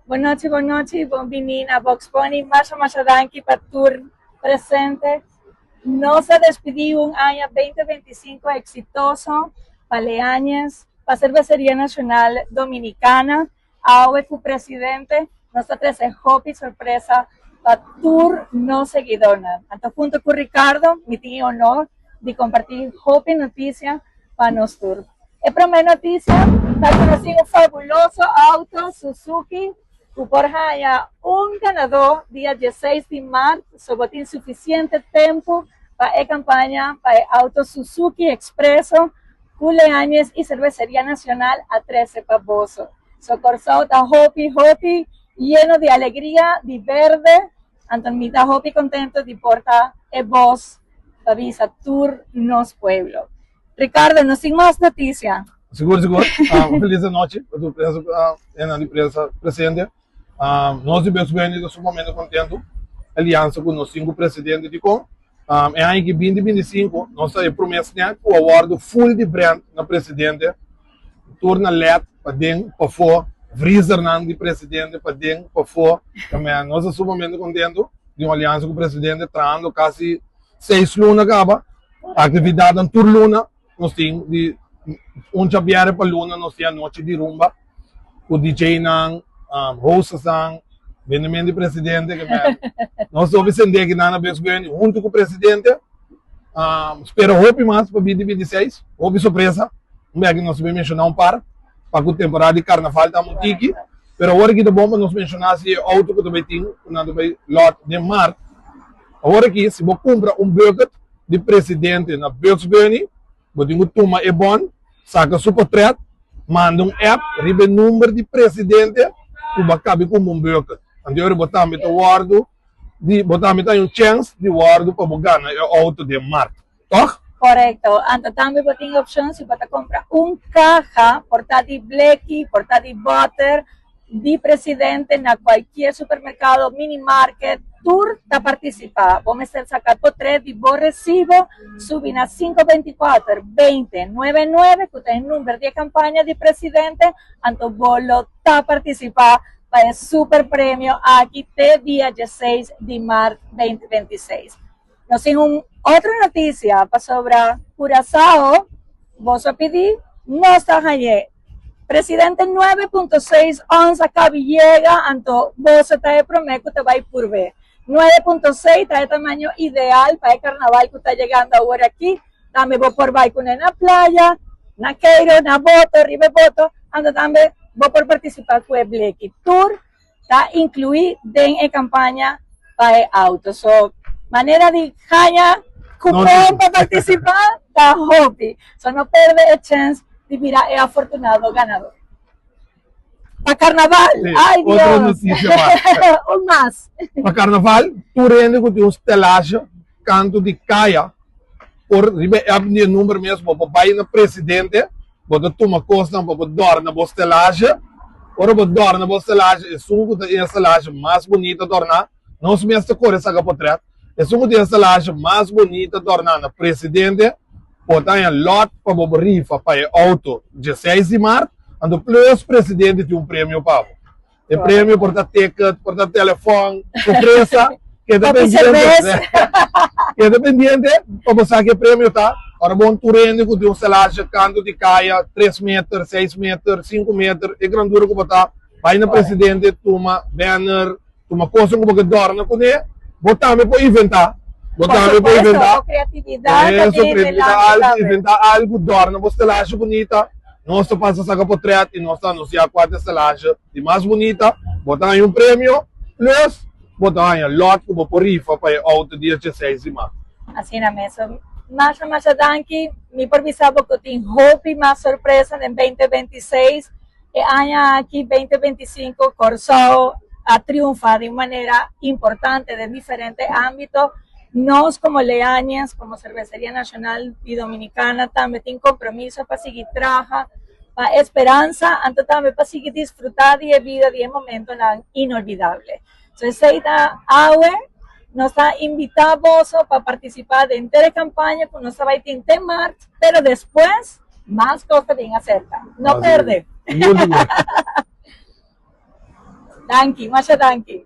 Bon nochi, bon nochi, bon bini na Box Pony. Masha, masha danki pa tur presente. Nos a despidi un aña 2025 exitoso pa Leañez, pa Cerveceria Nacional Dominicana. Awe ku presidente nos ta trese hopi sorpresa pa tur nos seguidornan. Anto hunto ku Ricardo mi tin e honor di kompartí hopi notisia pa nos tur. E promé notisia ta ku nos tin un fabuloso auto Suzuki ku por haña un ganadó dia dieseis di mart, so bo tin sufisiente tempu pa e kampaña pa e auto Suzuki Expreso Ku Leañez i Cerveceria Nacional a trese pa boso. So Kòrsou ta hopi hopi yeno di alegria, di berde, anto mi ta hopi kontento di por ta e bos pa bisa tur nos pueblo. Ricardo, nos tin mas notisia. Sigur, sigur. Un felis anochi pa tur prensa, hendenan di prensa presente. Nos di Best Wendy ta sumamente kontentu aliansa ku nos tin ku presidente dikon e aña ki binti binti i sinku nos ta e promé snack ku a wòrdu full di brand na presidente tur na led paden pafó vrizernan di presidente paden pafó tambe nos ta sumamente kontentu di un aliansa ku presidente trahando kasi seis luna kaba aktividatnan tur luna. Nos tin di un djabièrnè pa luna nos tin anochi di rumba ku DJ-nan, hostesnan, bendemen di presidente ke men. Nos hopi sende ki nan na bes gueni huntu ku presidente. Spera hopi mas pa binti binti seis, hopi sorpresa. Un bia ki nos ta bin menshoná un par pa ku temporada di karnaval ta un tiki. Pero awor aki ta bon pa nos menshoná si e outo ku ta bai tin ku nan ta bai lòt den mart. Awor aki si bo kumpra un bucket di presidente na Bugs Bunny, bo tin ku tuma e bon, saka su potret, manda un app riba e number di presidente ku bo a kabi kumpra un bucket. Anto ora bo tambe ta wòrdu di bo tambe ta haña un chèns di wòrdu pa bo gana e outo den mart. Tòg? Korekto. Anto tambe bo tin opshon si bo ta kumpra un kaha por ta di bleki, por ta di bòter, di presidente na cualkier supermercado, mini market, tur ta participa. Bo mester saca potret di bo recibo, subi na sinku beintikuater, beinte, nuebe nuebe cu ta e number di e campaña di presidente, anto bo lo ta participa pa e super premio aki te dia dieseis di mart beinte beintiseis. Nos tin un otro noticia pasobra Curaçao boso a pidi, nos ta hañ'e. Presidente nuebe punto seis ons a kabi yega anto boso ta e prome ku ta bai purbe. 9.6 ta e tamaño ideal pa e karnaval ku ta yegando awor aki. Tambe bo por bai kuné na playa, na keiro, na boto, riba e boto, anto tambe bo por partisipa ku e bleki. Tur ta inkluí den e kampaña pa e auto. So manera di haña kupon pa partisipá ta hopi. So no perde e chèns di bira e afortunado ganador. Pa karnaval! Sí, Ay otro Dios! noticia mas. Un mas. Pa karnaval, tur hende ku tin un stelahe kantu di kaya por riba e app di e number mes bo por bai na presidente. Bo ta tuma kosnan pa bo dòrna bo stelahe. Ora bo dòrna bo stelahe, esun ku ta e stelahe mas bunita dòrná, nos mes ta kore saka potrèt, esun ku tin e stelahe mas bunita dòrná na presidente, bo ta haña lòt pa bo rifa pa e outo dieseis di mart, anto plus presidente tin un premio pa bo. E premio por ta ticket, por ta telefòn, sorpresa, keda Hopi pendiente. cerveza. Keda pendiente pa bo sa ke premio ta. Ora bo un tur hende ku tin un stelaje kantu di kaya, tres meter, seis meter, sinku meter, e grandura ku bo ta, bai na presidente tuma banner, tuma kosa ku bo ke dòrna kuné, bo tambe por inventá. Bo Por tambe por supuesto, inventá. bo creatividad ta Eso, tin creatividad delante algu, tambe. inventá algu, dòrna bo stelaje bunita. Nos ta pasa saka potret i nos ta anunsiá kua ta e stelaje di mas bunita. Bo ta haña un premio, plus bo ta haña lòt ku bo por rifa pa e outo dia dieseis di mart. Asina mes. Masha masha danki. Mi por bisa bo ku tin hopi mas sorpresa den beinti beinti seis. E aña aki, beinti beinti sinku, Kòrsou a triunfa di un manera importante den diferente ámbito. Nos komo Leañez, komo Cerveceria Nacional di Dominicana tambe tin kompromiso pa sigui traha pa e speransa, anto tambe pa sigui disfruta di e bida, di e momentonan inolvidable. So esei ta awe. Nos ta invitá boso pa partisipá den e kampaña ku nos ta bai tin te mart, pero despues mas kos ta bin aserka. No pèrdè. Sigur, sigur. Danki, masha danki.